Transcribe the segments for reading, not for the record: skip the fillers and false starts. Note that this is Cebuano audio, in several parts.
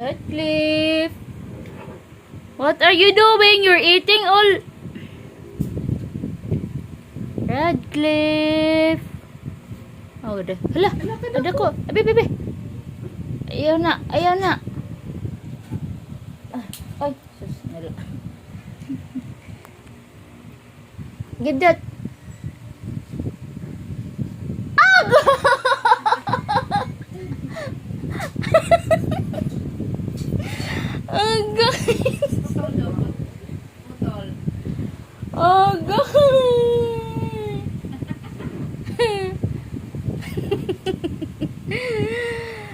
Radcliffe! What are you doing? You're eating all. Radcliffe! Oh, ganda. Hala! Ada ko. Abi, abi, abi. Ayaw na. Ayaw na. Ah, ay, sus. Nala. Give that. Ah! Agay! Putol daw. Putol. Agay!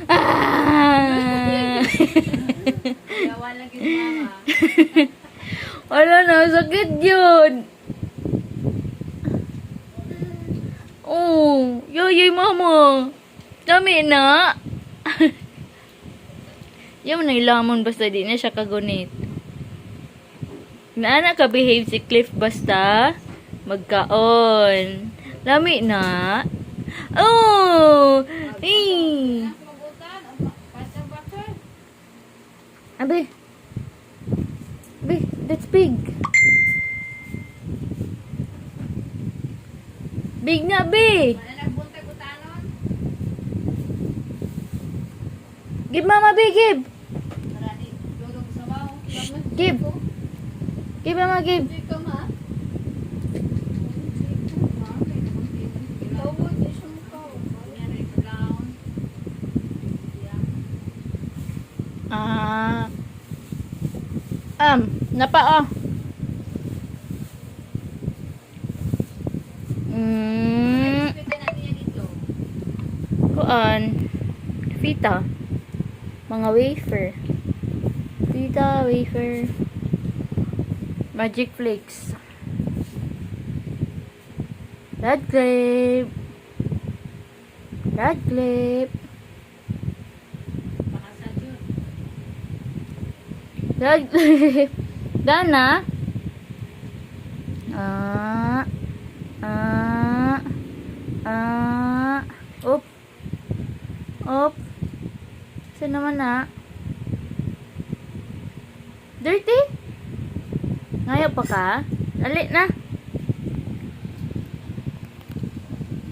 Ah! Gawa lang yung mama. Wala na, sakit yun. Oh, yoyoy mama. Dami na. Yung na ilamon basta di na siya kagunit. Naana ka behave si Cliff basta magkaon. Lami na. Oh! Eh. Magutan. Pasang butter. Abi. Abi, that's big. Big na, Bi. Mananagbunta gutanon. Give mama, Bi, give. Marani. Dudong sabaw. Give. Give mama, give. Hindi ka ma. Ah. Napa ah. Kuan. Fita. Mga wafer. Fita, wafer. Magic Flakes. Red clip. Red clip. Red clip. Dana. Ah. Ah. Ah. Op. Op. Saan naman na? Dirty? Ngayo pa ka? Dali na.